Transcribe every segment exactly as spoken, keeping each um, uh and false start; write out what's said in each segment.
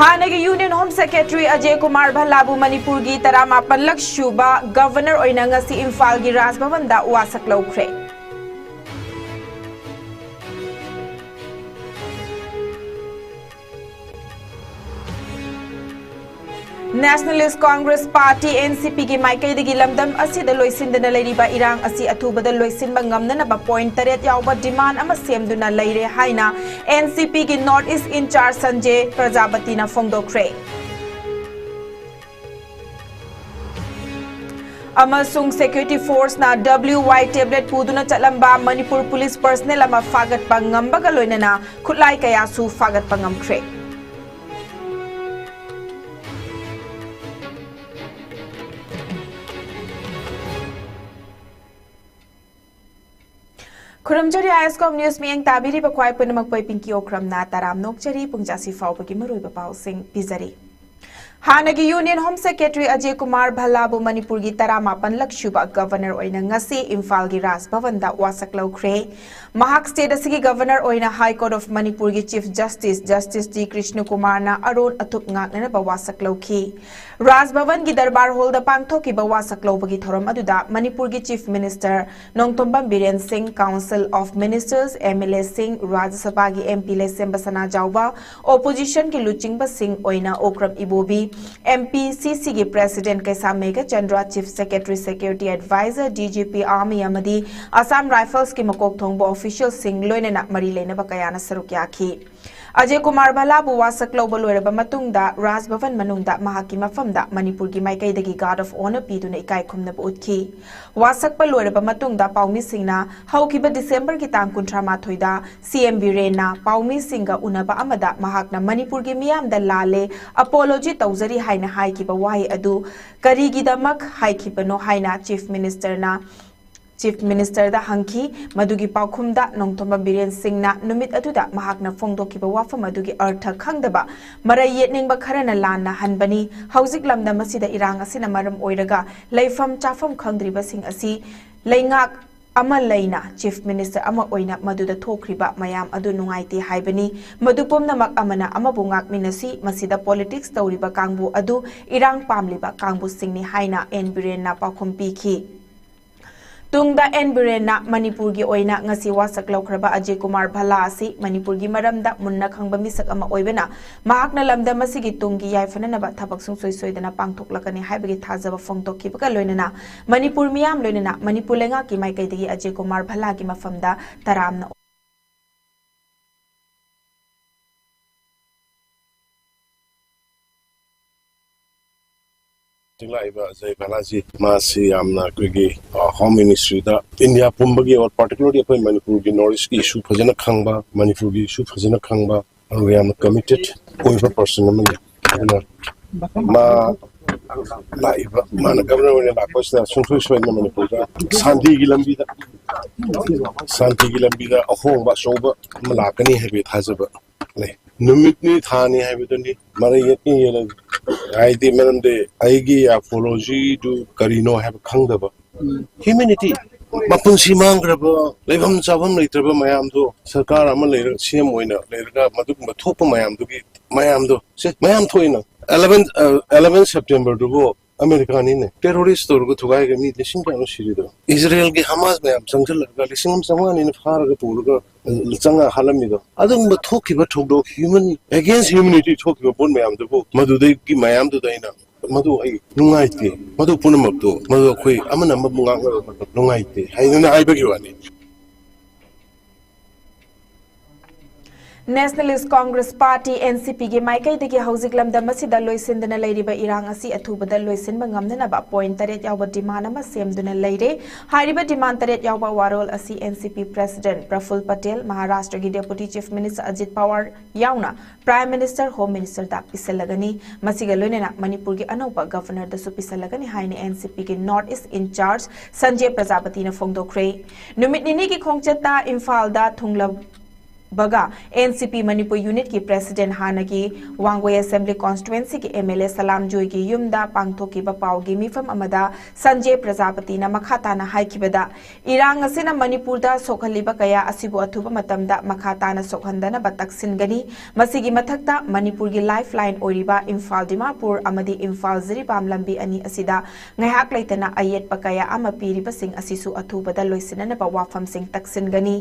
ꯍꯥꯟꯅꯒꯤ Union Home Secretary ꯑꯖꯦ Kumar ꯚꯜꯂꯥꯕꯨ ꯃꯅꯤꯄꯨꯔꯒꯤ ꯇꯔꯥꯃꯥꯄꯟꯂꯛ ꯁꯨꯕ Governor ꯑꯣꯏꯅ ꯉꯁꯤ ꯏꯝꯐꯥꯜꯒꯤ ꯔꯥꯖ ꯚꯕꯟꯗ ꯋꯥꯁꯛ ꯂꯧꯈ꯭ꯔꯦ꯫ Nationalist Congress Party, N C P ꯒꯤ ꯃꯥꯏꯀꯩꯗꯒꯤ ꯂꯝꯗꯝ ꯑꯁꯤꯗ ꯂꯣꯏꯁꯤꯟꯗꯅ ꯂꯩꯔꯤꯕ ꯏꯔꯥꯡ ꯑꯁꯤ ꯑꯊꯨꯕꯗ ꯂꯣꯏꯁꯤꯟꯕ ꯉꯝꯅꯅꯕ point ꯇꯔꯦꯠ ꯌꯥꯎꯕ demand ꯑꯃ ꯁꯦꯝꯗꯨꯅ ꯂꯩꯔꯦ ꯍꯥꯏꯅ N C P ꯒꯤ North East in-charge ꯁꯟꯖꯦ ꯄ꯭ꯔꯖꯥꯄꯇꯤꯅ ꯐꯣꯡꯗꯣꯛꯈ꯭ꯔꯦ꯫ ꯑꯃꯁꯨꯡ security force ꯅ W Y tablet ꯄꯨꯗꯨꯅ ꯆꯠꯂꯝꯕ ꯃꯅꯤꯄꯨꯔ police personnel ꯑꯃ ꯐꯥꯒꯠꯄ ꯉꯝꯕꯒ ꯂꯣꯏꯅꯅ ꯈꯨꯠꯂꯥꯏ ꯀꯌꯥꯁꯨ ꯐꯥꯒꯠꯄ ꯉꯝꯈ꯭ꯔꯦ꯫ ꯈꯨꯔꯨꯝꯖꯔꯤ ISCOM News ꯃꯤꯠꯌꯦꯡ ꯇꯥꯕꯤꯔꯤꯕ ꯈ꯭ꯋꯥꯏ ꯄꯨꯝꯅꯃꯛꯄꯨ ꯑꯩ ꯄꯤꯡꯀꯤ ꯑꯣꯀ꯭ꯔꯝꯅ ꯇꯔꯥꯝꯅ ꯑꯣꯛꯆꯔꯤ꯫ ꯄꯨꯡꯖꯥꯁꯤ ꯐꯥꯎꯕꯒꯤ ꯃꯔꯨꯑꯣꯏꯕ ꯄꯥꯎꯁꯤꯡ ꯄꯤꯖꯔꯤ꯫ ꯍꯥꯟꯅꯒꯤ Union Home Secretary ꯑꯖꯦ ꯀꯨꯃꯥꯔ ꯚꯜꯂꯥꯕꯨ ꯃꯅꯤꯄꯨꯔꯒꯤ ꯇꯔꯥꯃꯥꯄꯟꯂꯛ ꯁꯨꯕ Governor ꯑꯣꯏꯅ ꯉꯁꯤ ꯏꯝꯐꯥꯜꯒꯤ ꯔꯥꯖ ꯚꯕꯟꯗ ꯋꯥꯁꯛ ꯂꯧꯈ꯭ꯔꯦ꯫ ꯃꯍꯥꯛ state ꯑꯁꯤꯒꯤ Governor ꯑꯣꯏꯅ High Court of ꯃꯅꯤꯄꯨꯔꯒꯤ Chief Justice, Justice G Krishna ꯀꯨꯃꯥꯔꯅ ꯑꯔꯣꯟ ꯑꯊꯨꯞ ꯉꯥꯛꯅꯅꯕ ꯋꯥꯁꯛ ꯂꯧꯈꯤ꯫ ꯔꯥꯖ ꯚꯕꯟꯒꯤ ꯗꯔꯕꯥꯔ ꯍꯣꯜꯗ ꯄꯥꯡꯊꯣꯛꯈꯤꯕ ꯋꯥꯁꯛ ꯂꯧꯕꯒꯤ ꯊꯧꯔꯝ ꯑꯗꯨꯗ ꯃꯅꯤꯄꯨꯔꯒꯤ Chief Minister ꯅꯣꯡꯊꯣꯝꯕꯝ ꯕꯤꯔꯦꯟ ꯁꯤꯡ, Council of Ministers, M L A ꯁꯤꯡ, ꯔꯥꯖ꯭ꯌ ꯁꯚꯥꯒꯤ M P ꯂꯩꯁꯦꯝꯕ ꯁꯅꯥꯖꯥꯎꯕ, opposition ꯒꯤ ꯂꯨꯆꯤꯡꯕꯁꯤꯡ ꯑꯣꯏꯅ ꯑꯣꯀ꯭ꯔꯝ ꯏꯕꯣꯕꯤ, M P C C ꯒꯤ President ꯀꯩꯁꯥꯝ Meghachandra, Chief Secretary, Security Advisor, D G P Army ꯑꯃꯗꯤ Assam Rifles ꯀꯤ ꯃꯀꯣꯛ ꯊꯣꯡꯕ official ꯁꯤꯡ ꯂꯣꯏꯅꯅ ꯃꯔꯤ ꯂꯩꯅꯕ ꯀꯌꯥꯅ ꯁꯔꯨꯛ ꯌꯥꯈꯤ꯫ ꯑꯖꯦ ꯀꯨꯃꯥꯔ ꯚꯜꯂꯥꯕꯨ ꯋꯥꯁꯛ ꯂꯧꯕ ꯂꯣꯏꯔꯕ ꯃꯇꯨꯡꯗ ꯔꯥꯖ ꯚꯕꯟ ꯃꯅꯨꯡꯗ ꯃꯍꯥꯛꯀꯤ ꯃꯐꯝꯗ ꯃꯅꯤꯄꯨꯔꯒꯤ ꯃꯥꯏꯀꯩꯗꯒꯤ guard of honour ꯄꯤꯗꯨꯅ ꯏꯀꯥꯏ ꯈꯨꯝꯅꯕ ꯎꯠꯈꯤ꯫ ꯋꯥꯁꯛꯄ ꯂꯣꯏꯔꯕ ꯃꯇꯨꯡꯗ ꯄꯥꯎꯃꯤꯁꯤꯡꯅ ꯍꯧꯈꯤꯕ ꯗꯤꯁꯦꯝꯕꯔꯒꯤ ꯇꯥꯡ ꯀꯨꯟꯊ꯭ꯔꯥ ꯃꯥꯊꯣꯏꯗ C M ꯕꯤꯔꯦꯟꯅ ꯄꯥꯎꯃꯤꯁꯤꯡꯒ ꯎꯅꯕ ꯑꯃꯗ ꯃꯍꯥꯛꯅ ꯃꯅꯤꯄꯨꯔꯒꯤ ꯃꯤꯌꯥꯝꯗ ꯂꯥꯜꯂꯦ, apology ꯇꯧꯖꯔꯤ ꯍꯥꯏꯅ ꯍꯥꯏꯈꯤꯕ ꯋꯥꯍꯩ ꯑꯗꯨ ꯀꯔꯤꯒꯤꯗꯃꯛ ꯍꯥꯏꯈꯤꯕꯅꯣ ꯍꯥꯏꯅ Chief Minister ꯅ Chief Minister ꯗ ꯍꯪꯈꯤ꯫ ꯃꯗꯨꯒꯤ ꯄꯥꯎꯈꯨꯝꯗ ꯅꯣꯡꯊꯣꯝꯕꯝ ꯕꯤꯔꯦꯟ ꯁꯤꯡꯅ ꯅꯨꯃꯤꯠ ꯑꯗꯨꯗ ꯃꯍꯥꯛꯅ ꯐꯣꯡꯗꯣꯛꯈꯤꯕ ꯋꯥꯐꯝ ꯑꯗꯨꯒꯤ ꯑꯔꯊ ꯈꯪꯗꯕ ꯃꯔꯩ ꯌꯦꯠꯅꯤꯡꯕ ꯈꯔꯅ ꯂꯥꯟꯅ ꯍꯟꯕꯅꯤ꯫ ꯍꯧꯖꯤꯛ ꯂꯝꯗꯝ ꯑꯁꯤꯗ ꯏꯔꯥꯡ ꯑꯁꯤꯅ ꯃꯔꯝ ꯑꯣꯏꯔꯒ ꯂꯩꯐꯝ ꯆꯥꯐꯝ ꯈꯪꯗ꯭ꯔꯤꯕꯁꯤꯡ ꯑꯁꯤ ꯂꯩꯉꯥꯛ ꯑꯃ ꯂꯩꯅ Chief Minister ꯑꯃ ꯑꯣꯏꯅ ꯃꯗꯨꯗ ꯊꯣꯛꯈ꯭ꯔꯤꯕ ꯃꯌꯥꯝ ꯑꯗꯨ ꯅꯨꯡꯉꯥꯏꯇꯦ ꯍꯥꯏꯕꯅꯤ꯫ ꯃꯗꯨ ꯄꯨꯝꯅꯃꯛ ꯑꯃꯅ ꯑꯃꯕꯨ ꯉꯥꯛꯃꯤꯟꯅꯁꯤ꯫ ꯃꯁꯤꯗ politics ꯇꯧꯔꯤꯕ ꯀꯥꯡꯕꯨ ꯑꯗꯨ ꯏꯔꯥꯡ ꯄꯥꯝꯂꯤꯕ ꯀꯥꯡꯕꯨꯁꯤꯡꯅꯤ ꯍꯥꯏꯅ ꯑꯦꯟ ꯕꯤꯔꯦꯟꯅ ꯄꯥꯎꯈꯨꯝ ꯄꯤꯈꯤ꯫ ꯇꯨꯡꯗ ꯑꯦꯟ ꯕꯤꯔꯦꯟꯅ ꯃꯅꯤꯄꯨꯔꯒꯤ ꯑꯣꯏꯅ ꯉꯁꯤ ꯋꯥꯁꯛ ꯂꯧꯈ꯭ꯔꯕ ꯑꯖꯦ ꯀꯨꯃꯥꯔ ꯚꯜꯂꯥ ꯑꯁꯤ ꯃꯅꯤꯄꯨꯔꯒꯤ ꯃꯔꯝꯗ ꯃꯨꯟꯅ ꯈꯪꯕ ꯃꯤꯁꯛ ꯑꯃ ꯑꯣꯏꯕꯅ, ꯃꯍꯥꯛꯅ ꯂꯝꯗꯝ ꯑꯁꯤꯒꯤ ꯇꯨꯡꯒꯤ ꯌꯥꯏꯐꯅꯅꯕ ꯊꯕꯛ ꯁꯨꯡꯁꯣꯏ ꯁꯣꯏꯗꯅ ꯄꯥꯡꯊꯣꯛꯂꯛꯀꯅꯤ ꯍꯥꯏꯕꯒꯤ ꯊꯥꯖꯕ ꯐꯣꯡꯗꯣꯛꯈꯤꯕꯒ ꯂꯣꯏꯅꯅ ꯃꯅꯤꯄꯨꯔ ꯃꯤꯌꯥꯝ, ꯂꯣꯏꯅꯅ ꯃꯅꯤꯄꯨꯔ ꯂꯩꯉꯥꯛꯀꯤ ꯃꯥꯏꯀꯩꯗꯒꯤ ꯑꯖꯦ ꯀꯨꯃꯥꯔ ꯚꯜꯂꯥꯒꯤ ꯃꯐꯝꯗ ꯇꯔꯥꯝꯅ ꯍꯧꯖꯤꯛ ꯂꯥꯛꯏꯕ ꯑꯖꯌ ꯚꯜꯂꯥꯖꯤ, ꯃꯥꯁꯤ ꯌꯥꯝꯅ ꯑꯩꯈꯣꯏꯒꯤ, ꯑ, Home Ministry ꯗ ꯏꯟꯗꯤꯌꯥ ꯄꯨꯝꯕꯒꯤ, or particularly ꯑꯩꯈꯣꯏ ꯃꯅꯤꯄꯨꯔꯒꯤ North East ꯀꯤ issue ꯐꯖꯅ ꯈꯪꯕ, ꯃꯅꯤꯄꯨꯔꯒꯤ issue ꯐꯖꯅ ꯈꯪꯕ, ꯑꯗꯨꯒ ꯌꯥꯝꯅ committed ꯑꯣꯏꯕ person ꯑꯃꯅꯤ꯫ ꯑꯗꯨꯅ ꯃꯥ ꯂꯥꯛꯏꯕ, ꯃꯥꯅ governor ꯑꯣꯏꯅ ꯂꯥꯛꯄꯁꯤꯗ ꯁꯨꯡꯁꯣꯏ ꯁꯣꯏꯗꯅ ꯃꯅꯤꯄꯨꯔꯗ ꯁꯥꯟꯇꯤꯒꯤ ꯂꯝꯕꯤꯗ, ꯁꯥꯟꯇꯤꯒꯤ ꯂꯝꯕꯤꯗ ꯑꯍꯣꯡꯕ ꯑꯆꯧꯕ ꯑꯃ ꯂꯥꯛꯀꯅꯤ ꯍꯥꯏꯕꯒꯤ ꯊꯥꯖꯕ ꯂꯩ꯫ ꯅꯨꯃꯤꯠꯅꯤ ꯊꯥꯅꯤ ꯍꯥꯏꯕꯗꯨꯅꯤ ꯃꯔꯩ ꯌꯦꯠꯅ ꯌꯦꯠꯂꯒ, ꯍꯥꯏꯗꯤ ꯃꯔꯝꯗꯤ ꯑꯩꯒꯤ apology ꯗꯨ ꯀꯔꯤꯅꯣ ꯍꯥꯏꯕ ꯈꯪꯗꯕ, humanity, ꯃꯄꯨꯟꯁꯤ ꯃꯥꯡꯈ꯭ꯔꯕ, ꯂꯩꯐꯝ ꯆꯥꯐꯝ ꯂꯩꯇ꯭ꯔꯕ ꯃꯌꯥꯝꯗꯣ ꯁꯔꯀꯥꯔ ꯑꯃ ꯂꯩꯔꯒ, C M ꯑꯣꯏꯅ ꯂꯩꯔꯒ, ꯃꯗꯨꯒꯨꯝꯕ ꯊꯣꯛꯄ ꯃꯌꯥꯝꯗꯨꯒꯤ, ꯃꯌꯥꯝꯗꯣ, ꯁꯦ, ꯃꯌꯥꯝ ꯊꯣꯛꯏꯅ꯫ Eleven, ꯑ, eleven September ꯗꯨꯕꯨ ꯑꯃꯦꯔꯤꯀꯥꯅꯤꯅꯦ terrorist ꯇꯧꯔꯒ ꯊꯨꯒꯥꯏꯔꯒ ꯃꯤ ꯂꯤꯁꯤꯡ ꯀꯌꯥꯅꯣ ꯁꯤꯔꯤꯗꯣ꯫ ꯏꯖꯔꯦꯜꯒꯤ ꯍꯃꯥꯁ ꯃꯌꯥꯝ ꯆꯪꯁꯤꯜꯂꯒ ꯂꯤꯁꯤꯡ ꯑꯃ ꯆꯥꯝꯃꯉꯥꯅꯤꯅ ꯐꯥꯔꯒ ꯄꯨꯔꯒ, ꯑ, ꯆꯪꯉ ꯍꯥꯠꯂꯝꯃꯤꯗꯣ꯫ ꯑꯗꯨꯒꯨꯝꯕ ꯊꯣꯛꯈꯤꯕ ꯊꯧꯗꯣꯛ, human, against humanity ꯊꯣꯛꯈꯤꯕ ꯄꯣꯠ ꯃꯌꯥꯝꯗꯨꯕꯨ, ꯃꯗꯨꯗꯒꯤ ꯃꯌꯥꯝꯗꯨꯗ ꯑꯩꯅ, "ꯃꯗꯨ ꯑꯩ ꯅꯨꯡꯉꯥꯏꯇꯦ, ꯃꯗꯨ ꯄꯨꯝꯅꯃꯛꯇꯨ, ꯃꯗꯨ ꯑꯩꯈꯣꯏ ꯑꯃꯅ ꯑꯃꯕꯨ ꯉꯥꯡꯅꯕ ꯃꯇꯝ ꯅꯨꯡꯉꯥꯏꯇꯦ" ꯍꯥꯏꯗꯨꯅ ꯍꯥꯏꯕꯒꯤ ꯋꯥꯅꯤ꯫ Nationalist Congress Party, N C P ꯒꯤ ꯃꯥꯏꯀꯩꯗꯒꯤ ꯍꯧꯖꯤꯛ ꯂꯝꯗꯝ ꯑꯁꯤꯗ ꯂꯣꯏꯁꯤꯟꯗꯅ ꯂꯩꯔꯤꯕ ꯏꯔꯥꯡ ꯑꯁꯤ ꯑꯊꯨꯕꯗ ꯂꯣꯏꯁꯤꯟꯕ ꯉꯝꯅꯅꯕ point ꯇꯔꯦꯠ ꯌꯥꯎꯕ demand ꯑꯃ ꯁꯦꯝꯗꯨꯅ ꯂꯩꯔꯦ꯫ ꯍꯥꯏꯔꯤꯕ demand ꯇꯔꯦꯠ ꯌꯥꯎꯕ ꯋꯥꯔꯣꯜ ꯑꯁꯤ N C P President ꯄ꯭ꯔꯐꯨꯜ Patel, ꯃꯍꯥꯔꯥꯁꯇ꯭ꯔꯒꯤ Deputy Chief Minister Ajit power ꯌꯥꯎꯅ Prime Minister, Home Minister ꯗ ꯄꯤꯁꯤꯜꯂꯒꯅꯤ꯫ ꯃꯁꯤꯒ ꯂꯣꯏꯅꯅ ꯃꯅꯤꯄꯨꯔꯒꯤ ꯑꯅꯧꯕ Governor ꯗꯁꯨ ꯄꯤꯁꯤꯜꯂꯒꯅꯤ ꯍꯥꯏꯅ N C P ꯒꯤ North East in-charge ꯁꯟꯖꯦ ꯄ꯭ꯔꯖꯥꯄꯇꯤꯅ ꯐꯣꯡꯗꯣꯛꯈ꯭ꯔꯦ꯫ ꯅꯨꯃꯤꯠ ꯅꯤꯅꯤꯒꯤ ꯈꯣꯡꯆꯠꯇ ꯏꯝꯐꯥꯜꯗ ꯊꯨꯡꯂ-, ꯕꯒ ꯑꯦꯟ ꯁꯤ ꯄꯤ ꯃꯅꯤꯄꯨꯔ ꯌꯨꯅꯤꯠꯀꯤ ꯄ꯭ꯔꯦꯁꯤꯗꯦꯟꯠ ꯍꯥꯟꯅꯒꯤ ꯋꯥꯡꯒꯣꯏ ꯑꯦꯁꯦꯝꯕ꯭ꯂꯤ ꯀꯣꯟꯁꯇꯤꯇ꯭ꯋꯦꯟꯁꯤꯒꯤ ꯑꯦꯝ ꯑꯦꯜ ꯑꯦ ꯁꯂꯥꯝ ꯖꯣꯏꯒꯤ ꯌꯨꯝꯗ ꯄꯥꯡꯊꯣꯛꯈꯤꯕ ꯄꯥꯎꯒꯤ ꯃꯤꯐꯝ ꯑꯃꯗ ꯁꯟꯖꯦ ꯄ꯭ꯔꯖꯥꯄꯇꯤꯅ ꯃꯈꯥ ꯇꯥꯅ ꯍꯥꯏꯈꯤꯕꯗ, ꯏꯔꯥꯡ ꯑꯁꯤꯅ ꯃꯅꯤꯄꯨꯔꯗ ꯁꯣꯛꯍꯜꯂꯤꯕ ꯀꯌꯥ ꯑꯁꯤꯕꯨ ꯑꯊꯨꯕ ꯃꯇꯝꯗ ꯃꯈꯥ ꯇꯥꯅ ꯁꯣꯛꯍꯟꯗꯅꯕ ꯇꯛꯁꯤꯟꯒꯅꯤ꯫ ꯃꯁꯤꯒꯤ ꯃꯊꯛꯇ ꯃꯅꯤꯄꯨꯔꯒꯤ ꯂꯥꯏꯐ ꯂꯥꯏꯟ ꯑꯣꯏꯔꯤꯕ ꯏꯝꯐꯥꯜ ꯗꯤꯃꯥꯄꯨꯔ ꯑꯃꯗꯤ ꯏꯝꯐꯥꯜ ꯖꯤꯔꯤꯕꯥꯝ ꯂꯝꯕꯤ ꯑꯅꯤ ꯑꯁꯤꯗ ꯉꯥꯏꯍꯥꯛ ꯂꯩꯇꯅ ꯑꯌꯦꯠꯄ ꯀꯌꯥ ꯑꯃ ꯄꯤꯔꯤꯕꯁꯤꯡ ꯑꯁꯤꯁꯨ ꯑꯊꯨꯕꯗ ꯂꯣꯏꯁꯤꯟꯅꯅꯕ ꯋꯥꯐꯝꯁꯤꯡ ꯇꯛꯁꯤꯟꯒꯅꯤ꯫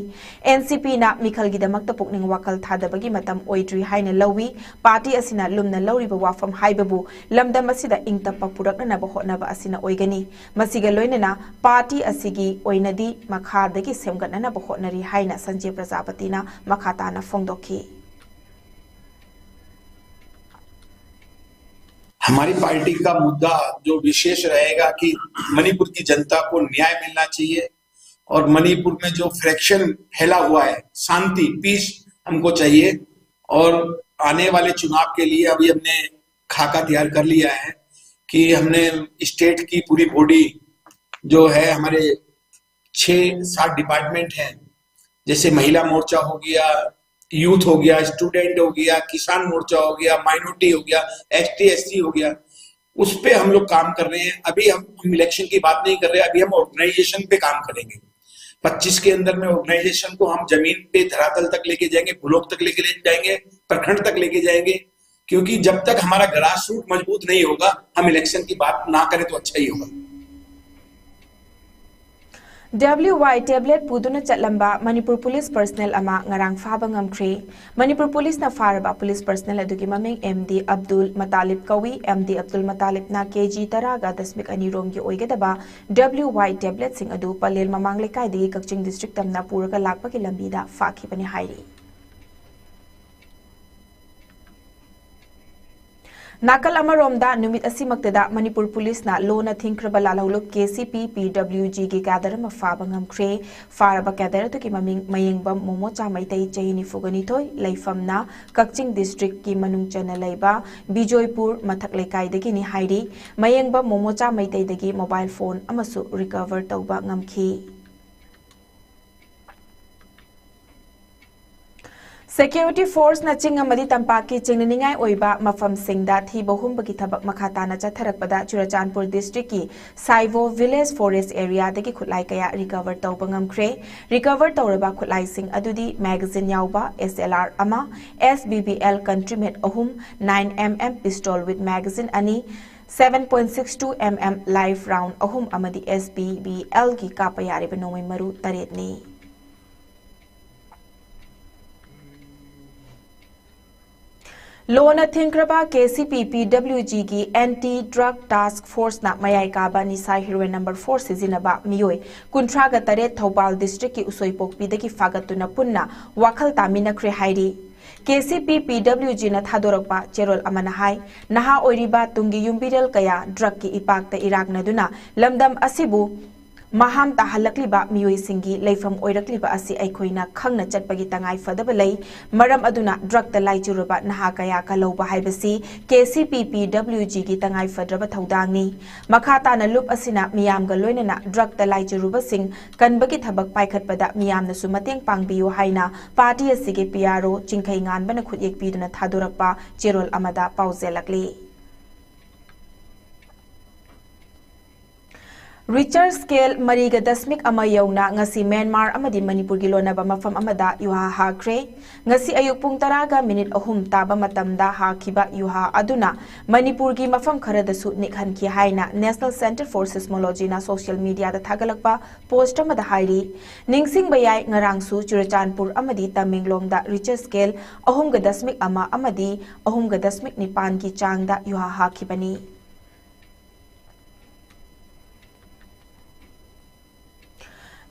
ꯑꯦꯟ ꯁꯤ ꯄꯤꯅ ꯃꯤꯈꯜꯒꯤꯗꯃꯛꯇ ꯄꯨꯛꯅꯤꯡ ꯋꯥꯈꯜ ꯊꯥꯗꯕꯒꯤ ꯃꯇꯝ ꯑꯣꯏꯗ꯭ꯔꯤ ꯍꯥꯏꯅ ꯂꯧꯏ꯫ ꯄꯥꯔꯇꯤ ꯑꯁꯤꯅ ꯂꯨꯝꯅ ꯂꯧꯔꯤꯕ ꯋꯥꯐꯝ ꯍꯥꯏꯕꯕꯨ ꯂꯝꯗꯝ ꯑꯁꯤꯗ ꯏꯪ ꯇꯞꯄ ꯄꯨꯔꯛꯅꯅꯕ ꯍꯣꯠꯅꯕ ꯑꯁꯤꯅ ꯑꯣꯏꯒꯅꯤ꯫ ꯃꯁꯤꯒ ꯂꯣꯏꯅꯅ ꯄꯥꯔꯇꯤ ꯑꯁꯤꯒꯤ ꯑꯣꯏꯅꯗꯤ ꯃꯈꯥꯗꯒꯤ ꯁꯦꯝꯒꯠꯅꯅꯕ ꯍꯣꯠꯅꯔꯤ ꯍꯥꯏꯅ ꯁꯟꯖꯦ ꯄ꯭ꯔꯖꯥꯄꯇꯤꯅ ꯃꯈꯥ ꯇꯥꯅ ꯐꯣꯡꯗꯣꯛꯈꯤ꯫ हमारी पार्टी का मुद्दा जो विशेष रहेगा कि मणिपुर की जनता को न्याय मिलना चाहिए और मणिपुर में जो फ्रैक्शन फैला हुआ है, शांति, पीस हमको चाहिए। और आने वाले चुनाव के लिए अभी हमने खाका तैयार कर लिया है कि हमने स्टेट की पूरी बॉडी जो है, हमारे छह सात डिपार्टमेंट हैं, जैसे महिला मोर्चा हो गया, यूथ हो गया, स्टूडेंट हो गया, किसान मोर्चा हो गया, माइनॉरिटी हो गया, एस टी एस सी हो गया, उस पे हम लोग काम कर रहे हैं। अभी हम, हम इलेक्शन की बात नहीं कर रहे, अभी हम ऑर्गेनाइजेशन पे काम करेंगे। पच्चीस के अंदर में ऑर्गेनाइजेशन को हम जमीन पे धरातल तक लेके जाएंगे, ब्लॉक तक लेके ले जाएंगे, प्रखंड तक लेके जाएंगे, क्योंकि जब तक हमारा ग्रास रूट मजबूत नहीं होगा, हम इलेक्शन की बात ना करें तो अच्छा ही होगा। W Y tablet ꯄꯨꯗꯨꯅ ꯆꯠꯂꯝꯕ ꯃꯅꯤꯄꯨꯔ ꯄꯨꯂꯤꯁ ꯄꯔꯁꯅꯦꯜ ꯑꯃ ꯉꯔꯥꯡ ꯐꯥꯕ ꯉꯝꯈ꯭ꯔꯦ꯫ ꯃꯅꯤꯄꯨꯔ ꯄꯨꯂꯤꯁꯅ ꯐꯥꯔꯕ ꯄꯨꯂꯤꯁ ꯄꯔꯁꯅꯦꯜ ꯑꯗꯨꯒꯤ ꯃꯃꯤꯡ ꯑꯦꯝ ꯗꯤ ꯑꯕꯗꯨꯜ ꯃꯇꯥꯂꯤꯕ ꯀꯧꯏ꯫ ꯑꯦꯝ ꯗꯤ ꯑꯕꯗꯨꯜ ꯃꯇꯥꯂꯤꯕꯅ ꯀꯦ ꯖꯤ ꯇꯔꯥꯒ ꯗꯁꯃꯤꯛ ꯑꯅꯤ ꯔꯣꯝꯒꯤ ꯑꯣꯏꯒꯗꯕ W Y tabletꯁꯤꯡ ꯑꯗꯨ ꯄꯂꯦꯜ ꯃꯃꯥꯡ ꯂꯩꯀꯥꯏꯗꯒꯤ ꯀꯛꯆꯤꯡ ꯗꯤꯁꯇ꯭ꯔꯤꯛ ꯇꯝꯅ ꯄꯨꯔꯒ ꯂꯥꯛꯄꯒꯤ ꯂꯝꯕꯤꯗ ꯐꯥꯈꯤꯕꯅꯤ ꯍꯥꯏꯔꯤ꯫ ꯅꯥꯀꯜ ꯑꯃꯔꯣꯝꯗ, ꯅꯨꯃꯤꯠ ꯑꯁꯤꯃꯛꯇꯗ ꯃꯅꯤꯄꯨꯔ ꯄꯨꯂꯤꯁꯅ ꯂꯣꯟꯅ ꯊꯤꯡꯈ꯭ꯔꯕ ꯂꯥꯜꯍꯧꯂꯨꯞ ꯀꯦ ꯁꯤ ꯄꯤ ꯄꯤ ꯗꯕ꯭ꯂꯤꯎ ꯖꯤꯒꯤ ꯀꯦꯗꯔ ꯑꯃ ꯐꯥꯕ ꯉꯝꯈ꯭ꯔꯦ꯫ ꯐꯥꯔꯕ ꯀꯦꯗꯔ ꯑꯗꯨꯒꯤ ꯃꯃꯤꯡ ꯃꯌꯦꯡꯕꯝ ꯃꯣꯃꯣꯆꯥ ꯃꯩꯇꯩ, ꯆꯍꯤ ꯅꯤꯐꯨꯒ ꯅꯤꯊꯣꯏ, ꯂꯩꯐꯝꯅ ꯀꯛꯆꯤꯡ ꯗꯤꯁꯇ꯭ꯔꯤꯛꯀꯤ ꯃꯅꯨꯡ ꯆꯟꯅ ꯂꯩꯕ ꯕꯤꯖꯣꯏꯄꯨꯔ ꯃꯊꯛ ꯂꯩꯀꯥꯏꯗꯒꯤꯅꯤ ꯍꯥꯏꯔꯤ꯫ ꯃꯌꯦꯡꯕꯝ ꯃꯣꯃꯣꯆꯥ ꯃꯩꯇꯩꯗꯒꯤ ꯃꯣꯕꯥꯏꯜ ꯐꯣꯟ ꯑꯃꯁꯨ ꯔꯤꯀꯚꯔ ꯇꯧꯕ ꯉꯝꯈꯤ꯫ Security forceꯅ ꯆꯤꯡ ꯑꯃꯗꯤ ꯇꯝꯄꯥꯛꯀꯤ ꯆꯤꯡꯅꯅꯤꯡꯉꯥꯏ ꯑꯣꯏꯕ ꯃꯐꯝꯁꯤꯡꯗ ꯊꯤꯕ ꯍꯨꯝꯕꯒꯤ ꯊꯕꯛ ꯃꯈꯥ ꯇꯥꯅ ꯆꯠꯊꯔꯛꯄꯗ ꯆꯨꯔꯆꯥꯟꯄꯨꯔ districtꯀꯤ ꯁꯥꯏꯕꯣ village forest areaꯗꯒꯤ ꯈꯨꯠꯂꯥꯏ ꯀꯌꯥ recover ꯇꯧꯕ ꯉꯝꯈ꯭ꯔꯦ꯫ Recover ꯇꯧꯔꯕ ꯈꯨꯠꯂꯥꯏꯁꯤꯡ ꯑꯗꯨꯗꯤ magazine ꯌꯥꯎꯕ S L R ꯑꯃ, S B B L Country Made ꯑꯍꯨꯝ, nine M M pistol with magazine ꯑꯅꯤ, seven point six two M M live round ꯑꯍꯨꯝ ꯑꯃꯗꯤ S B B Lꯒꯤ ꯀꯥꯞꯄ ꯌꯥꯔꯤꯕ ꯅꯣꯡꯃꯩ ꯃꯔꯨ ꯇꯔꯦꯠꯅꯤ꯫ ꯂꯣꯅ ꯊꯤꯡꯈ꯭ꯔꯕ K C P P W Gꯒꯤ Anti Drug Task Forceꯅ ꯃꯌꯥꯏ ꯀꯥꯕ ꯅꯤꯁꯥ heroin number four ꯁꯤꯖꯤꯟꯅꯕ ꯃꯤꯑꯣꯏ ꯀꯨꯟꯊ꯭ꯔꯥꯒ ꯇꯔꯦꯠ ꯊꯧꯕꯥꯜ districtꯀꯤ ꯎꯁꯣꯏꯄꯣꯛꯄꯤꯗꯒꯤ ꯐꯥꯒꯠꯇꯨꯅ ꯄꯨꯟꯅ ꯋꯥꯈꯜ ꯇꯥꯃꯤꯟꯅꯈ꯭ꯔꯦ ꯍꯥꯏꯔꯤ꯫ K C P P W Gꯅ ꯊꯥꯗꯣꯔꯛꯄ ꯆꯦꯔꯣꯜ ꯑꯃꯅ ꯍꯥꯏ, ꯅꯍꯥ ꯑꯣꯏꯔꯤꯕ ꯇꯨꯡꯒꯤ ꯌꯨꯝꯕꯤꯔꯦꯜ ꯀꯌꯥ drugꯀꯤ ꯏꯄꯥꯛꯇ ꯏꯔꯥꯛꯅꯗꯨꯅ ꯂꯝꯗꯝ ꯑꯁꯤꯕꯨ ꯃꯍꯥꯝ ꯇꯥꯍꯜꯂꯛꯂꯤꯕ ꯃꯤꯑꯣꯏꯁꯤꯡꯒꯤ ꯂꯩꯐꯝ ꯑꯣꯏꯔꯛꯂꯤꯕ ꯑꯁꯤ ꯑꯩꯈꯣꯏꯅ ꯈꯪꯅ ꯆꯠꯄꯒꯤ ꯇꯉꯥꯏ ꯐꯗꯕ ꯂꯩ꯫ ꯃꯔꯝ ꯑꯗꯨꯅ drugꯇ ꯂꯥꯏꯆꯨꯔꯕ ꯅꯍꯥ ꯀꯌꯥ ꯀꯜꯍꯧꯕ ꯍꯥꯏꯕꯁꯤ K C P P W Gꯒꯤ ꯇꯉꯥꯏ ꯐꯗ꯭ꯔꯕ ꯊꯧꯗꯥꯡꯅꯤ꯫ ꯃꯈꯥ ꯇꯥꯅ ꯂꯨꯞ ꯑꯁꯤꯅ ꯃꯤꯌꯥꯝꯒ ꯂꯣꯏꯅꯅ drugꯇ ꯂꯥꯏꯆꯨꯔꯨꯕꯁꯤꯡ ꯀꯟꯕꯒꯤ ꯊꯕꯛ ꯄꯥꯏꯈꯠꯄꯗ ꯃꯤꯌꯥꯝꯅꯁꯨ ꯃꯇꯦꯡ ꯄꯥꯡꯕꯤꯌꯨ ꯍꯥꯏꯅ party ꯑꯁꯤꯒꯤ P R O ꯆꯤꯡꯈꯩ ꯉꯥꯟꯕꯅ ꯈꯨꯠꯌꯦꯛ ꯄꯤꯗꯨꯅ ꯊꯥꯗꯣꯔꯛꯄ ꯆꯦꯔꯣꯜ ꯑꯃꯗ ꯄꯥꯎꯖꯦꯜꯂꯛꯂꯤ꯫ Richter scale ꯃꯔꯤꯒ ꯗꯁꯃꯤꯛ ꯑꯃ ꯌꯧꯅ ꯉꯁꯤ ꯃ꯭ꯌꯥꯟꯃꯥꯔ ꯑꯃꯗꯤ ꯃꯅꯤꯄꯨꯔꯒꯤ ꯂꯣꯟꯅꯕ ꯃꯐꯝ ꯑꯃꯗ ꯌꯨꯍꯥ ꯍꯥꯈ꯭ꯔꯦ꯫ ꯉꯁꯤ ꯑꯌꯨꯛ ꯄꯨꯡ ꯇꯔꯥꯒ ꯃꯤꯅꯤꯠ ꯑꯍꯨꯝ ꯇꯥꯕ ꯃꯇꯝꯗ ꯍꯥꯈꯤꯕ ꯌꯨꯍꯥ ꯑꯗꯨꯅ ꯃꯅꯤꯄꯨꯔꯒꯤ ꯃꯐꯝ ꯈꯔꯗꯁꯨ ꯅꯤꯛꯍꯟꯈꯤ ꯍꯥꯏꯅ National Centre for Seismologyꯅ social mediaꯗ ꯊꯥꯒꯠꯂꯛꯄ post ꯑꯃꯗ ꯍꯥꯏꯔꯤ꯫ ꯅꯤꯡꯁꯤꯡꯕ ꯌꯥꯏ, ꯉꯔꯥꯡꯁꯨ ꯆꯨꯔꯆꯥꯟꯄꯨꯔ ꯑꯃꯗꯤ ꯇꯃꯦꯡꯂꯣꯡꯗ Richter scale ꯑꯍꯨꯝꯒ ꯗꯁꯃꯤꯛ ꯑꯃ ꯑꯃꯗꯤ ꯑꯍꯨꯝꯒ ꯗꯁꯃꯤꯛ ꯅꯤꯄꯥꯟꯒꯤ ꯆꯥꯡꯗ ꯌꯨꯍꯥ ꯍꯥꯈꯤꯕꯅꯤ꯫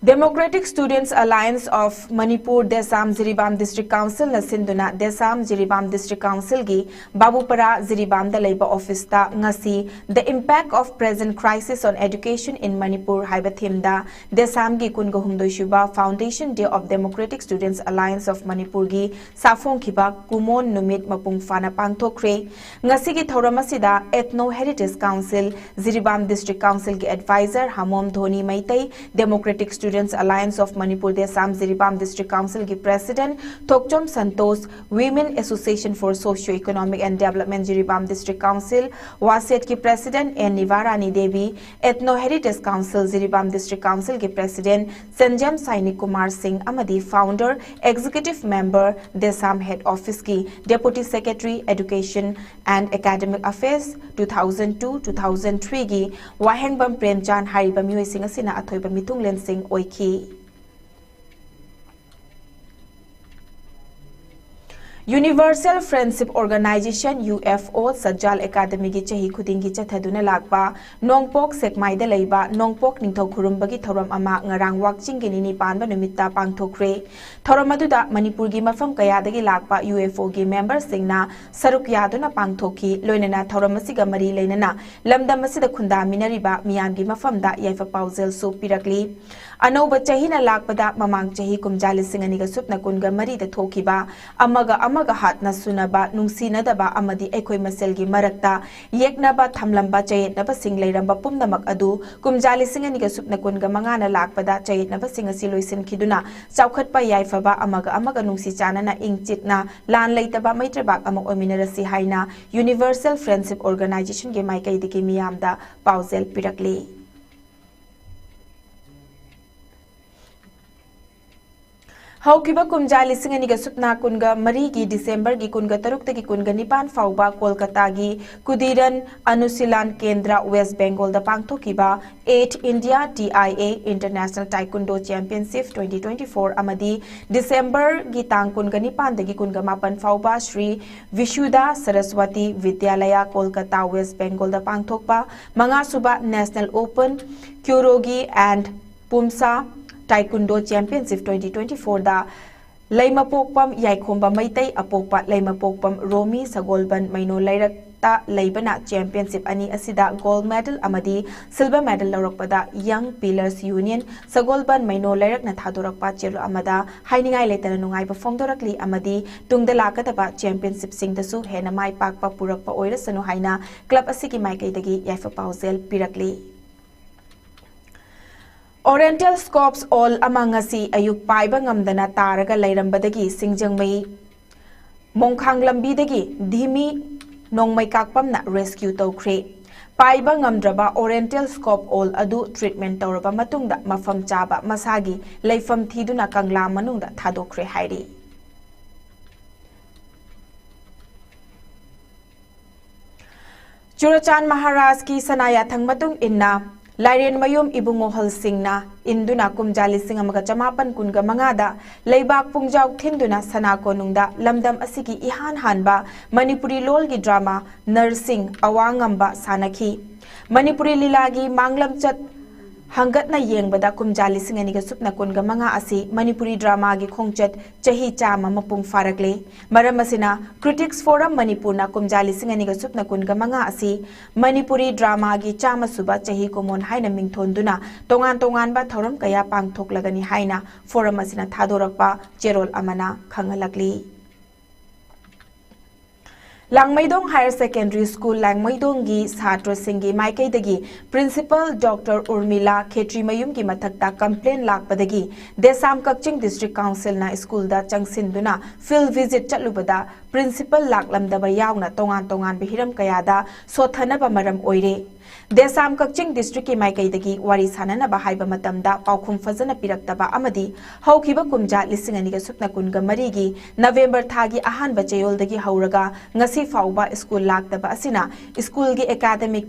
Democratic Students Alliance of Manipur, DESAM, Jiribam District Councilꯅ ꯁꯤꯟꯗꯨꯅ DESAM Jiribam District Councilꯒꯤ ꯕꯥꯕꯨꯄꯥꯔꯥ ꯖꯤꯔꯤꯕꯥꯝꯗ ꯂꯩꯕ officeꯇ ꯉꯁꯤ The Impact of Present Crisis on Education in Manipur ꯍꯥꯏꯕ themeꯗ DESAMꯒꯤ ꯀꯨꯟꯒ ꯍꯨꯝꯗꯣꯏ ꯁꯨꯕ Foundation Day of Democratic Students Alliance of Manipurꯒꯤ ꯁꯥꯐꯣꯡꯈꯤꯕ ꯀꯨꯃꯣꯟ ꯅꯨꯃꯤꯠ ꯃꯄꯨꯡ ꯐꯥꯅ ꯄꯥꯡꯊꯣꯛꯈ꯭ꯔꯦ꯫ ꯉꯁꯤꯒꯤ ꯊꯧꯔꯝ ꯑꯁꯤꯗ Ethno Heritage Council, Jiribam District Councilꯒꯤ advisor Hamom Dhoni Meitei, Democratic Students Students Alliance of Manipur, DESAM, Jiribam District Council ꯒꯤ President Thokchom Santosh, Women Association for Socio-Economic and Development, Jiribam District Council, WASED ꯒꯤ President N Nibharani Devi, Ethno Heritage Council, Jiribam District Council ꯒꯤ President Sanjem Sainik Kumar Singh ꯑꯃꯗꯤ Founder, Executive Member, DESAM Head Office ꯀꯤ Deputy Secretary, Education and Academic Affairs, two thousand two, two thousand three ꯒꯤ ꯋꯥꯍꯦꯡꯕꯝ ꯄ꯭ꯔꯦꯝꯆꯥꯟ ꯍꯥꯏꯔꯤꯕ ꯃꯤꯑꯣꯏꯁꯤꯡ ꯑꯁꯤꯅ ꯑꯊꯣꯏꯕ ꯃꯤꯊꯨꯡꯂꯦꯟꯁꯤꯡ ꯑꯣꯏꯈꯤ꯫ Universal Friendship Organization, UFO, ꯁꯠꯖꯥꯜ ꯑꯦꯀꯥꯗꯃꯤꯒꯤ ꯆꯍꯤ ꯈꯨꯗꯤꯡꯒꯤ ꯆꯠꯊꯗꯨꯅ ꯂꯥꯛꯄ ꯅꯣꯡꯄꯣꯛ ꯁꯦꯛꯃꯥꯏꯗ ꯂꯩꯕ ꯅꯣꯡꯄꯣꯛ ꯅꯤꯡꯊꯧ ꯈꯨꯔꯨꯝꯕꯒꯤ ꯊꯧꯔꯝ ꯑꯃ ꯉꯔꯥꯡ ꯋꯥꯛꯆꯤꯡꯒꯤ ꯅꯤꯅꯤ ꯄꯥꯟꯕ ꯅꯨꯃꯤꯠꯇ ꯄꯥꯡꯊꯣꯛꯈ꯭ꯔꯦ꯫ ꯊꯧꯔꯝ ꯑꯗꯨꯗ ꯃꯅꯤꯄꯨꯔꯒꯤ ꯃꯐꯝ ꯀꯌꯥꯗꯒꯤ ꯂꯥꯛꯄ UFO ꯒꯤ member ꯁꯤꯡꯅ ꯁꯔꯨꯛ ꯌꯥꯗꯨꯅ ꯄꯥꯡꯊꯣꯛꯈꯤ꯫ ꯂꯣꯏꯅꯅ ꯊꯧꯔꯝ ꯑꯁꯤꯒ ꯃꯔꯤ ꯂꯩꯅꯅ ꯂꯝꯗꯝ ꯑꯁꯤꯗ ꯈꯨꯟꯗꯥꯃꯤꯟꯅꯔꯤꯕ ꯃꯤꯌꯥꯝꯒꯤ ꯃꯐꯝꯗ ꯌꯥꯏꯐ ꯄꯥꯎꯖꯦꯜꯁꯨ ꯄꯤꯔꯛꯂꯤ꯫ ꯑꯅꯧꯕ ꯆꯍꯤꯅ ꯂꯥꯛꯄꯗ ꯃꯃꯥꯡ ꯆꯍꯤ ꯀꯨꯝꯖꯥ ꯂꯤꯁꯤꯡ ꯑꯅꯤꯒ ꯁꯨꯞꯅ ꯀꯨꯟꯒ ꯃꯔꯤꯗ ꯊꯣꯛꯈꯤꯕ ꯑꯃꯒ ꯑꯃꯒ ꯍꯥꯠꯅ ꯁꯨꯅꯕ, ꯅꯨꯡꯁꯤꯅꯗꯕ ꯑꯃꯗꯤ ꯑꯩꯈꯣꯏ ꯃꯁꯦꯜꯒꯤ ꯃꯔꯛꯇ ꯌꯦꯛꯅꯕ ꯊꯝꯂꯝꯕ ꯆꯌꯦꯠꯅꯕꯁꯤꯡ ꯂꯩꯔꯝꯕ ꯄꯨꯝꯅꯃꯛ ꯑꯗꯨ ꯀꯨꯝꯖꯥ ꯂꯤꯁꯤꯡ ꯑꯅꯤꯒ ꯁꯨꯞꯅ ꯀꯨꯟꯒ ꯃꯉꯥꯅ ꯂꯥꯛꯄꯗ ꯆꯌꯦꯠꯅꯕꯁꯤꯡ ꯑꯁꯤ ꯂꯣꯏꯁꯤꯟꯈꯤꯗꯨꯅ ꯆꯥꯎꯈꯠꯄ ꯌꯥꯏꯐꯕ, ꯑꯃꯒ ꯑꯃꯒ ꯅꯨꯡꯁꯤ ꯆꯥꯟꯅꯅ ꯏꯪ ꯆꯤꯛꯅ ꯂꯥꯟ ꯂꯩꯇꯕ ꯃꯩꯇ꯭ꯔꯕꯥꯛ ꯑꯃ ꯑꯣꯏꯃꯤꯟꯅꯔꯁꯤ ꯍꯥꯏꯅ Universal Friendship Organization ꯒꯤ ꯃꯥꯏꯀꯩꯗꯒꯤ ꯃꯤꯌꯥꯝꯗ ꯄꯥꯎꯖꯦꯜ ꯄꯤꯔꯛꯂꯤ꯫ ꯍꯧꯈꯤꯕ ꯀꯨꯝꯖꯥ ꯂꯤꯁꯤꯡ ꯑꯅꯤꯒ ꯁꯨꯞꯅ ꯀꯨꯟꯒ ꯃꯔꯤꯒꯤ ꯗꯤꯁꯦꯝꯕꯔꯒꯤ ꯀꯨꯟꯒ ꯇꯔꯨꯛꯇꯒꯤ ꯀꯨꯟꯒ ꯅꯤꯄꯥꯟ ꯐꯥꯎꯕ ꯀꯣꯜꯀꯇꯥꯒꯤ ꯀꯨꯗꯤꯔꯟ ꯑꯅꯨꯁꯤꯂꯥꯟ ꯀꯦꯟꯗ꯭ꯔ, ꯋꯦꯁ ꯕꯦꯡꯒꯣꯜꯗ ꯄꯥꯡꯊꯣꯛꯈꯤꯕ Eight India TIA International Taekwondo Championship twenty twenty-four ꯑꯃꯗꯤ ꯗꯤꯁꯦꯝꯕꯔꯒꯤ ꯇꯥꯡ ꯀꯨꯟꯒ ꯅꯤꯄꯥꯟꯗꯒꯤ ꯀꯨꯟꯒ ꯃꯥꯄꯟ ꯐꯥꯎꯕ ꯁ꯭ꯔꯤ ꯚꯤꯁꯨꯗꯥ ꯁꯔꯁꯋꯇꯤ ꯚꯤꯗ꯭ꯌꯥꯂꯌꯥ, ꯀꯣꯜꯀꯇꯥ, ꯋꯦꯁ ꯕꯦꯡꯒꯣꯜꯗ ꯄꯥꯡꯊꯣꯛꯄ ꯃꯉꯥꯁꯨꯕ National Open Kyokurogi and Pumsa Taekwondo Championship twenty twenty-four ꯗ ꯂꯩꯃꯄꯣꯛꯄꯝ ꯌꯥꯏꯈꯣꯝꯕ ꯃꯩꯇꯩ, ꯑꯄꯣꯛꯄ ꯂꯩꯃꯄꯣꯛꯄꯝ ꯔꯣꯃꯤ ꯁꯒꯣꯜꯕꯟ ꯃꯩꯅꯣ ꯂꯩꯔꯛꯇ ꯂꯩꯕꯅ championship ꯑꯅꯤ ꯑꯁꯤꯗ gold medal ꯑꯃꯗꯤ silver medal ꯂꯧꯔꯛꯄꯗ Young Pillars Union ꯁꯒꯣꯜꯕꯟ ꯃꯩꯅꯣ ꯂꯩꯔꯛꯅ ꯊꯥꯗꯣꯔꯛꯄ ꯆꯦꯔꯣꯜ ꯑꯃꯗ ꯍꯥꯏꯅꯤꯡꯉꯥꯏ ꯂꯩꯇꯅ ꯅꯨꯡꯉꯥꯏꯕ ꯐꯣꯡꯗꯣꯔꯛꯂꯤ ꯑꯃꯗꯤ ꯇꯨꯡꯗ ꯂꯥꯛꯀꯗꯕ championship ꯁꯤꯡꯗꯁꯨ ꯍꯦꯟꯅ ꯃꯥꯏ ꯄꯥꯛꯄ ꯄꯨꯔꯛꯄ ꯑꯣꯏꯔꯁꯅꯨ ꯍꯥꯏꯅ club ꯑꯁꯤꯒꯤ ꯃꯥꯏꯀꯩꯗꯒꯤ ꯌꯥꯏꯐ ꯄꯥꯎꯖꯦꯜ ꯄꯤꯔꯛꯂꯤ꯫ Oriental Scops All ꯑꯃ ꯉꯁꯤ ꯑꯌꯨꯛ ꯄꯥꯏꯕ ꯉꯝꯗꯅ ꯇꯥꯔꯒ ꯂꯩꯔꯝꯕꯗꯒꯤ ꯁꯤꯡꯖꯃꯩ ꯃꯣꯡꯈꯥꯡ ꯂꯝꯕꯤꯗꯒꯤ ꯙꯤꯃꯤ ꯅꯣꯡꯃꯩ ꯀꯥꯛꯄꯝꯅ rescue ꯇꯧꯈ꯭ꯔꯦ꯫ ꯄꯥꯏꯕ ꯉꯝꯗ꯭ꯔꯕ Oriental Scope All ꯑꯗꯨ treatment ꯇꯧꯔꯕ ꯃꯇꯨꯡꯗ ꯃꯐꯝ ꯆꯥꯕ ꯃꯁꯥꯒꯤ ꯂꯩꯐꯝ ꯊꯤꯗꯨꯅ ꯀꯪꯂꯥ ꯃꯅꯨꯡꯗ ꯊꯥꯗꯣꯛꯈ꯭ꯔꯦ ꯍꯥꯏꯔꯤ꯫ ꯆꯨꯔꯆꯥꯟ ꯃꯍꯥꯔꯥꯖꯀꯤ ꯁꯅꯥ ꯌꯥꯊꯪ ꯃꯇꯨꯡ ꯏꯟꯅ ꯂꯥꯏꯔꯦꯟꯃꯌꯨꯝ ꯏꯕꯨꯡꯉꯣ ꯍꯜ ꯁꯤꯡꯅ ꯏꯟꯗꯨꯅ ꯀꯨꯝꯖꯥ ꯂꯤꯁꯤꯡ ꯑꯃꯒ ꯆꯃꯥꯄꯟ ꯀꯨꯟꯒ ꯃꯉꯥꯗ ꯂꯩꯕꯥꯛ ꯄꯨꯡꯖꯥꯎ ꯊꯤꯟꯗꯨꯅ ꯁꯅꯥ ꯀꯣꯅꯨꯡꯗ ꯂꯝꯗꯝ ꯑꯁꯤꯒꯤ ꯏꯍꯥꯟ ꯍꯥꯟꯕ ꯃꯅꯤꯄꯨꯔꯤ ꯂꯣꯜꯒꯤ drama ꯅꯔꯁꯤꯡ ꯑꯋꯥꯡꯉꯝꯕ ꯁꯥꯟꯅꯈꯤ꯫ ꯃꯅꯤꯄꯨꯔꯤ ꯂꯤꯂꯥꯒꯤ ꯃꯥꯡꯂꯝꯆꯠ ꯍꯪꯒꯠꯅ ꯌꯦꯡꯕꯗ ꯀꯨꯝꯖꯥ ꯂꯤꯁꯤꯡ ꯑꯅꯤꯒ ꯁꯨꯞꯅ ꯀꯨꯟꯒ ꯃꯉꯥ ꯑꯁꯤ ꯃꯅꯤꯄꯨꯔꯤ dramaꯒꯤ ꯈꯣꯡꯆꯠ ꯆꯍꯤ ꯆꯥꯝꯃ ꯃꯄꯨꯡ ꯐꯥꯔꯛꯂꯦ꯫ ꯃꯔꯝ ꯑꯁꯤꯅ Critics Forum ꯃꯅꯤꯄꯨꯔꯅ ꯀꯨꯝꯖꯥ ꯂꯤꯁꯤꯡ ꯑꯅꯤꯒ ꯁꯨꯞꯅ ꯀꯨꯟꯒ ꯃꯉꯥ ꯑꯁꯤ ꯃꯅꯤꯄꯨꯔꯤ dramaꯒꯤ ꯆꯥꯝꯃ ꯁꯨꯕ ꯆꯍꯤ ꯀꯨꯝꯑꯣꯟ ꯍꯥꯏꯅ ꯃꯤꯡꯊꯣꯟꯗꯨꯅ ꯇꯣꯉꯥꯟ ꯇꯣꯉꯥꯟꯕ ꯊꯧꯔꯝ ꯀꯌꯥ ꯄꯥꯡꯊꯣꯛꯂꯒꯅꯤ ꯍꯥꯏꯅ forum ꯑꯁꯤꯅ ꯊꯥꯗꯣꯔꯛꯄ ꯆꯦꯔꯣꯜ ꯑꯃꯅ ꯈꯪꯍꯜꯂꯛꯂꯤ꯫ ꯂꯥꯡꯃꯩꯗꯣꯡ Higher Secondary School ꯂꯥꯡꯃꯩꯗꯣꯡꯒꯤ ꯁꯥꯇ꯭ꯔꯁꯤꯡꯒꯤ ꯃꯥꯏꯀꯩꯗꯒꯤ Principal Doctor ꯎꯔꯃꯤꯂꯥ ꯈꯦꯇ꯭ꯔꯤꯃꯌꯨꯝꯒꯤ ꯃꯊꯛꯇ complaint ꯂꯥꯛꯄꯗꯒꯤ ꯗꯦꯁꯥꯝ ꯀꯛꯆꯤꯡ District Councilꯅ schoolꯗ ꯆꯪꯁꯤꯟꯗꯨꯅ field visit ꯆꯠꯂꯨꯕꯗ principal ꯂꯥꯛꯂꯝꯗꯕ ꯌꯥꯎꯅ ꯇꯣꯉꯥꯟ ꯇꯣꯉꯥꯟꯕ ꯍꯤꯔꯝ ꯀꯌꯥꯗ ꯁꯣꯠꯊꯅꯕ ꯃꯔꯝ ꯑꯣꯏꯔꯦ꯫ ꯗꯦꯁꯥꯝ ꯀꯛꯆꯤꯡ Districtꯀꯤ ꯃꯥꯏꯀꯩꯗꯒꯤ ꯋꯥꯔꯤ ꯁꯥꯅꯅꯕ ꯍꯥꯏꯕ ꯃꯇꯝꯗ ꯄꯥꯎꯈꯨꯝ ꯐꯖꯅ ꯄꯤꯔꯛꯇꯕ ꯑꯃꯗꯤ ꯍꯧꯈꯤꯕ ꯀꯨꯝꯖꯥ ꯂꯤꯁꯤꯡ ꯑꯅꯤꯒ ꯁꯨꯞꯅ ꯀꯨꯟꯒ ꯃꯔꯤꯒꯤ November ꯊꯥꯒꯤ ꯑꯍꯥꯟꯕ ꯆꯌꯣꯜꯗꯒꯤ ꯍꯧꯔꯒ ꯉꯁꯤ ꯐꯥꯎꯕ school ꯂꯥꯛꯇꯕ ꯑꯁꯤꯅ schoolꯒꯤ academic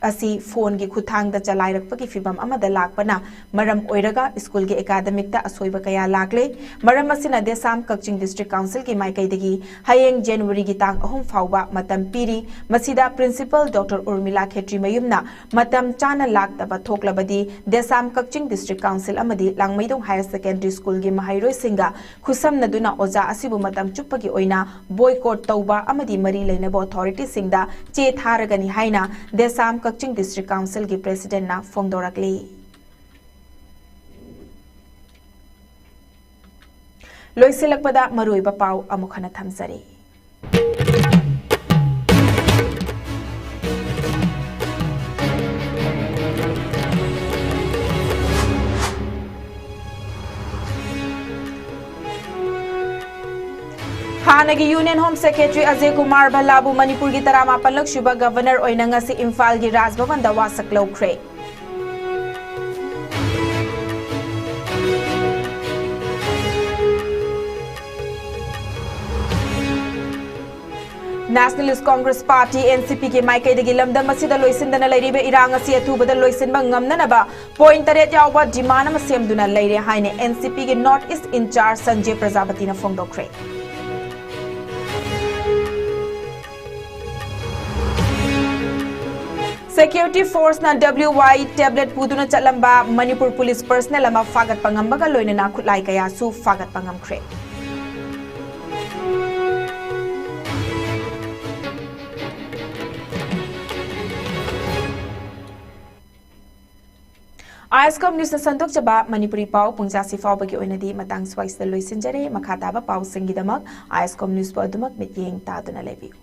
ꯑꯁꯤ phoneꯒꯤ ꯈꯨꯠꯊꯥꯡꯗ ꯆꯂꯥꯏꯔꯛꯄꯒꯤ ꯐꯤꯚꯝ ꯑꯃꯗ ꯂꯥꯛꯄꯅ ꯃꯔꯝ ꯑꯣꯏꯔꯒ schoolꯒꯤ academicꯇ ꯑꯁꯣꯏꯕ ꯀꯌꯥ ꯂꯥꯛꯂꯦ꯫ ꯃꯔꯝ ꯑꯁꯤꯅ ꯗꯦꯁꯥꯝ ꯀꯛꯆꯤꯡ District Councilꯒꯤ ꯃꯥꯏꯀꯩꯗꯒꯤ ꯍꯌꯦꯡ Januaryꯒꯤ ꯇꯥꯡ ꯑꯍꯨꯝ ꯐꯥꯎꯕ ꯃꯇꯝ ꯄꯤꯔꯤ꯫ ꯃꯁꯤꯗ Principal Doctor ꯎꯔꯃꯤꯂꯥ ꯈꯦꯇ꯭ꯔꯤꯃꯌꯨꯝꯅ ꯃꯇꯝ ꯆꯥꯅ ꯂꯥꯛꯇꯕ ꯊꯣꯛꯂꯕꯗꯤ ꯗꯦꯁꯥꯝ ꯀꯛꯆꯤꯡ District Council ꯑꯃꯗꯤ ꯂꯥꯡꯃꯩꯗꯣꯡ Higher Secondary Schoolꯒꯤ ꯃꯍꯩꯔꯣꯏꯁꯤꯡꯒ ꯈꯨꯠꯁꯝꯅꯗꯨꯅ ꯑꯣꯖꯥ ꯑꯁꯤꯕꯨ ꯃꯇꯝ ꯆꯨꯞꯄꯒꯤ ꯑꯣꯏꯅ boycott ꯇꯧꯕ ꯑꯃꯗꯤ ꯃꯔꯤ ꯂꯩꯅꯕ authorityꯁꯤꯡꯗ ꯆꯦ ꯊꯥꯔꯒꯅꯤ ꯍꯥꯏꯅ ꯗꯦꯁꯥꯝ ꯀꯛꯆꯤꯡ District Councilꯒꯤ Presidentꯅ ꯐꯣꯡꯗꯣꯔꯛꯂꯤ꯫ ꯂꯣꯏꯁꯤꯜꯂꯛꯄꯗ ꯃꯔꯨꯑꯣꯏꯕ ꯄꯥꯎ ꯑꯃꯨꯛ ꯍꯟꯅ ꯊꯝꯖꯔꯤ꯫ ꯍꯥꯟꯅꯒꯤ Union Home Secretary ꯑꯖꯦ ꯀꯨꯃꯥꯔ ꯚꯜꯂꯥꯕꯨ ꯃꯅꯤꯄꯨꯔꯒꯤ ꯇꯔꯥꯃꯥꯄꯜꯂꯛ ꯁꯨꯕ Governor ꯑꯣꯏꯅ ꯉꯁꯤ ꯏꯝꯐꯥꯜꯒꯤ ꯔꯥꯖ ꯚꯕꯟꯗ ꯋꯥꯁꯛ ꯂꯧꯈ꯭ꯔꯦ꯫ Nationalist Congress Party, N C P ꯒꯤ ꯃꯥꯏꯀꯩꯗꯒꯤ ꯂꯝꯗꯝ ꯑꯁꯤꯗ ꯂꯣꯏꯁꯤꯟꯗꯅ ꯂꯩꯔꯤꯕ ꯏꯔꯥꯡ ꯑꯁꯤ ꯑꯊꯨꯕꯗ ꯂꯣꯏꯁꯤꯟꯕ ꯉꯝꯅꯅꯕ point ꯇꯔꯦꯠ ꯌꯥꯎꯕ demand ꯑꯃ ꯁꯦꯝꯗꯨꯅ ꯂꯩꯔꯦ ꯍꯥꯏꯅ N C P ꯒꯤ North East in-charge ꯁꯟꯖꯦ ꯄ꯭ꯔꯖꯥꯄꯇꯤꯅ ꯐꯣꯡꯗꯣꯛꯈ꯭ꯔꯦ꯫ Security force ꯅ W Y tablet ꯄꯨꯗꯨꯅ ꯆꯠꯂꯝꯕ ꯃꯅꯤꯄꯨꯔ police personnel ꯑꯃ ꯐꯥꯒꯠꯄ ꯉꯝꯕꯒ ꯂꯣꯏꯅꯅ ꯈꯨꯠꯂꯥꯏ ꯀꯌꯥꯁꯨ ꯐꯥꯒꯠꯄ ꯉꯝꯈ꯭ꯔꯦ꯫ ISCOM News ꯅ ꯁꯟꯗꯣꯛꯆꯕ ꯃꯅꯤꯄꯨꯔꯤ ꯄꯥꯎ ꯄꯨꯡꯖꯥꯁꯤ ꯐꯥꯎꯕꯒꯤ ꯑꯣꯏꯅꯗꯤ ꯃꯇꯥꯡ ꯁ꯭ꯋꯥꯏꯁꯤꯗ ꯂꯣꯏꯁꯤꯟꯖꯔꯦ꯫ ꯃꯈꯥ ꯇꯥꯕ ꯄꯥꯎꯁꯤꯡꯒꯤꯗꯃꯛ ISCOM News ꯄꯨ ꯑꯗꯨꯃꯛ ꯃꯤꯠꯌꯦꯡ ꯇꯥꯗꯨꯅ ꯂꯩꯕꯤꯌꯨ꯫